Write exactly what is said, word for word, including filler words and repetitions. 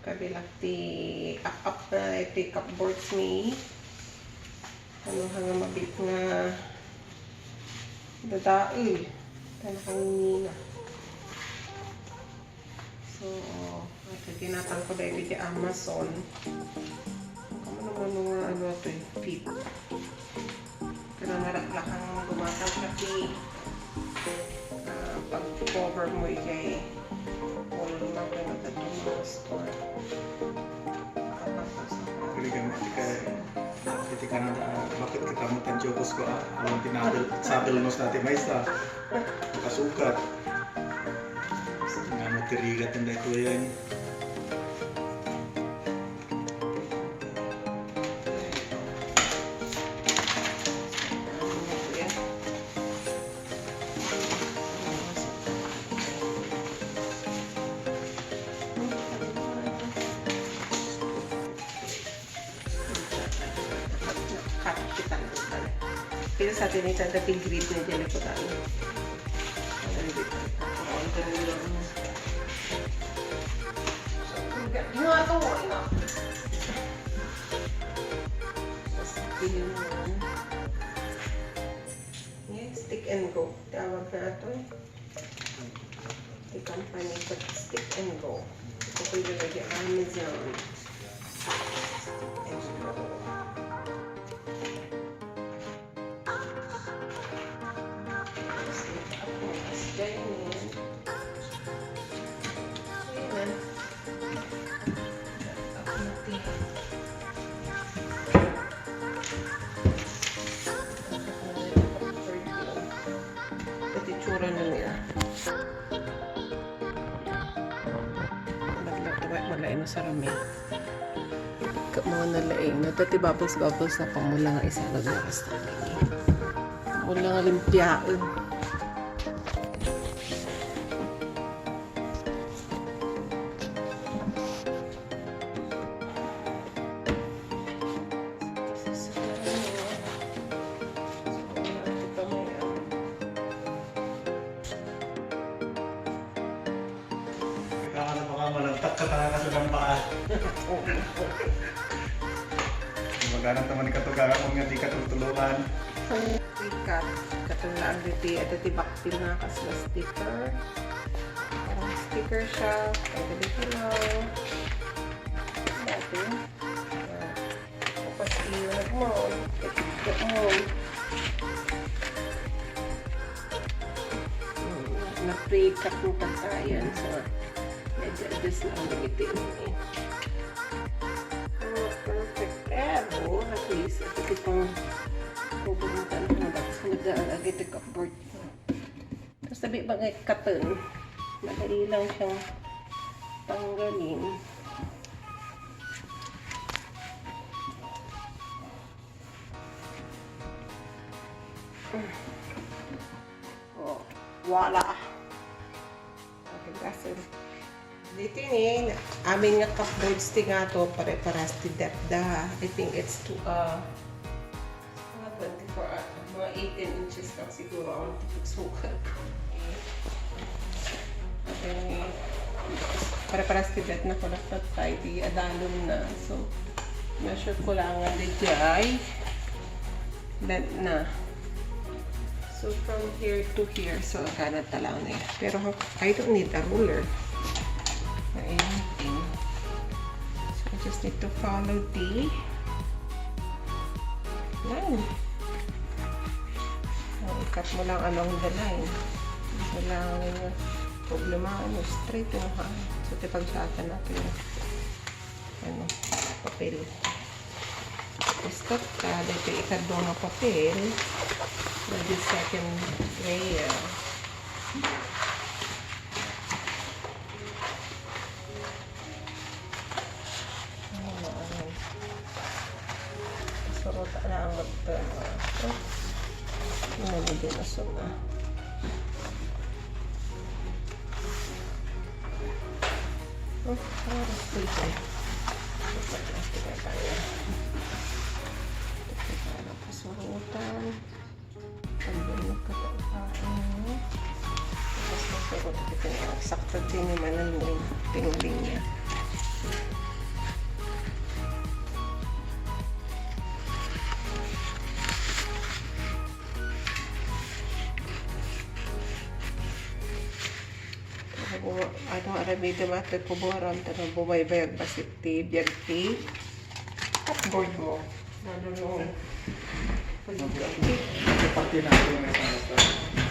Kabilak ti ap-ap na iti cupboards mi. Ano ha nga mabit nga dadael. Tan kanina. So, ito, ginatang ko dahil di Amazon. Ano naman nga ano ito eh, pit. Pero naraklakang gumatang ka ti, ah, pag-cover mo ikay Walmart nga nagtatong mga store. Kapag sa Talagang iti ka, iti Canada, ah, bakit kita mo tan Jokos ko, ah? Alam, tinadal, saddle nose natin, mais, ah. Nakasukat. Nga matirigat ang dahil ko yan. Cut kita na pala. Pero sa atin, ito ang dating grip na dyan ko tayo. Ano dito? Ang ganun lang. Ang ga-, ginawa to, ano? Tapos, pili mo yan. Yes, Stick and Go. Tawag na ito eh. Di company, but Stick and Go. Ito ko yung nilagay Amazon. Stick and Go. Tapos, ito ako, as Janet. Ayan. Iti itsura na niya. Laklak, wala, wala na sa rami. Ipagka mo na laing. No, dati bubbles, bubbles na pamula nga isa, naglakas na. Pamula nga limpiaen. Kailangan na baka malagtak ka talaga sa dampa, ah. Magana naman ikatugaran kung nga di ka tutulungan. Ikat, katong laang diti, ito ti bakpil nga kasla sticker. Parang sticker siya. Pwede dito lang. Dati. Ah, tapos iwan mo. Ikot mo. Hmm, na-pre-cut mo pagkayan. So, medyo adjust lang ang itim eh. Oh, perfect. Eh, oh, at least, at ito pang kukurutan na. Tapos, nag-aalagay ito cupboard. Tapos sabi ba nga cotton, madali lang siyang tanggalin. Oh, voila. Okay, that's it. Dito ni, amin nga cupboards ti nga to, pare-paras ti depth da. I think it's two, uh, mga twenty-four, uh, mga eighteen inches lang siguro ang sukat. Okay. Pare-paras ti depth na ko na flat tie, di adalom na. So, measure ko lang nga di jay. Bent na. So, from here to here, so, agana ta lang na. Pero ha-, I don't need a ruler or anything. So, I just need to follow the line. So, i-cut mo lang along the line. Kailangan ninyo problema, ano, straight mo, ha? So, ti pagsatan natin. Ano, papel. Stop ta, dito ikadua nga papel. Dito second layer. Ano, ano. Surot na ang magtama. Oh. Ano, medyo nasama. Oh, oras ko ito. Super plastic na tayo. Ito na pasurutan. Ang bunot ka pa. Tapos magkaroon kita niya. Sakto din yung manan mo yung tingling niya. Ago, ano, aramidem atoy kuboram, tapno bumaybayag bassit ti biag ti cupboard mo. Ano, no? Parte natin may sanata.